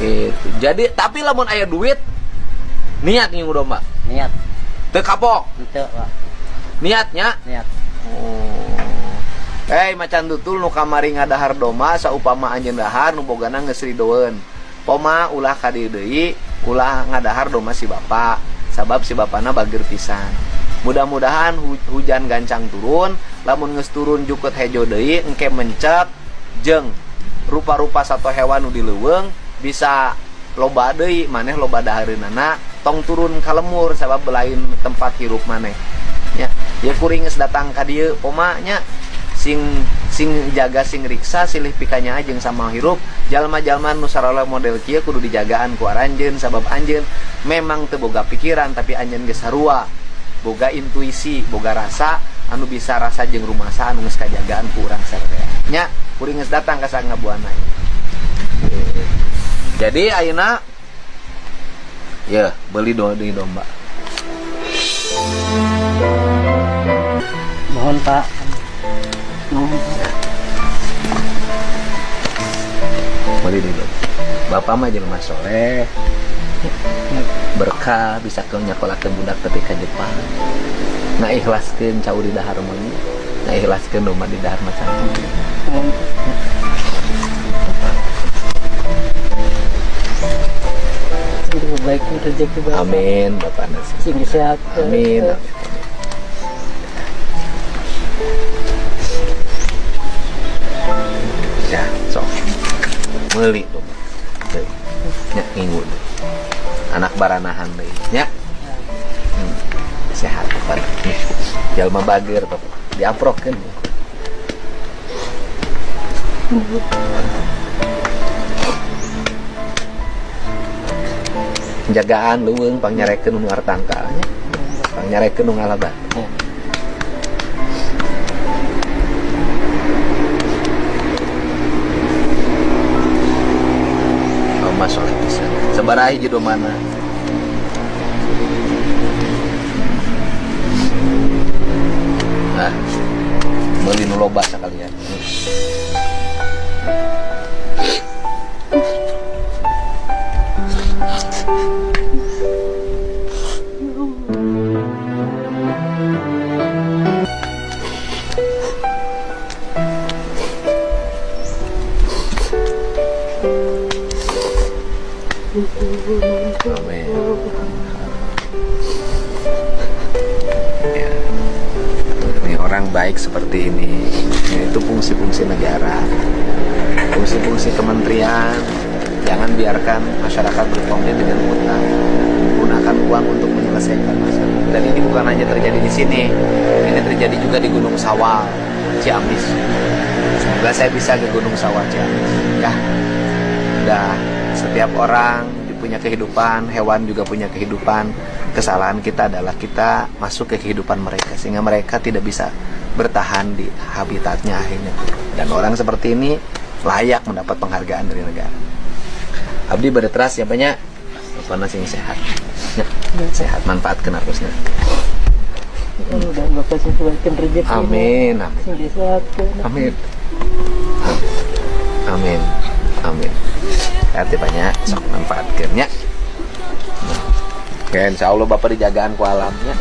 Gitu. Jadi tapi lamun aya duit niat ngingu domba. Niat. Teu kapok. Henteu, Pak. Niatnya? Niat. Oh. Macan tutul nu kamari ngadahar domba saupama anjeun dahar nu bogana geus ridoeun. Poma ulah ka dieu deui, ulah ngadahar domba si bapak, sabab si bapana bager pisan. Mudah-mudahan hujan gancang turun, lamun geus turun jukut hejo deui engke mencet jeung rupa-rupa sato hewan nu di leuweung bisa loba deui, maneh loba dahareunana, tong turun ka lemur sabab belain tempat hirup maneh. Nya, ya kuring geus datang ka dieu poma nya sing sing jaga sing riksa silih pikanya jeung sama hirup jalma-jalma nu sarala model kieu kudu dijagaan ku aranjeun sabab anjeun memang teu boga pikiran tapi anjeun geus sarua boga intuisi boga rasa anu bisa rasa jeung rumasa anu geus kajagaan ku urang sararea nya kuring geus datang ka Sanggabuana. Jadi ayeuna ya beli di domba. Mohon Pak. Mohon. Beli di domba. Bapak mah jelema soleh. Berkah bisa ke nyakolakeun budak tepi ka Jepang. Ngaikhlaskeun cau di dahar monyet. Ngaikhlaskeun domba di dahar macan. Baik rezeki Bapak. Amin, Bapak nasi. Sing sehat. Amin. Ya, sok. Meuli domba. Nya ngingu. Anak baranahan deui nya. Sehat Bapak. Jalma bager Bapak. Diamprokeun. Jagaan leuweung pangnyarekeun nu ngartangkal nya. Pangnyarekeun nu ngalabat. Oh, masuk pisan. Sabaraha hiji domana? Nah, meuli nu loba sakalian. Amin. Ya. Ini orang baik seperti ini. Ya, itu fungsi-fungsi negara, fungsi-fungsi kementerian. Jangan biarkan masyarakat berkomplain dengan utang. Gunakan uang untuk menyelesaikan masalah. Dan ini bukan hanya terjadi di sini, ini terjadi juga di Gunung Sawal, Ciamis. Semoga saya bisa ke Gunung Sawal, Ciamis. Ya, udah. Setiap orang punya kehidupan, hewan juga punya kehidupan. Kesalahan kita adalah kita masuk ke kehidupan mereka sehingga mereka tidak bisa bertahan di habitatnya akhirnya. Dan orang seperti ini layak mendapat penghargaan dari negara. Abdi berteras ya banyak, karena sing sehat, ya, sehat manfaatkan harusnya. Amin, amin, amin, amin, amin. Hati banyak, sok manfaatkan ya. Oke, insya Allah Bapak dijagaan ku alamnya.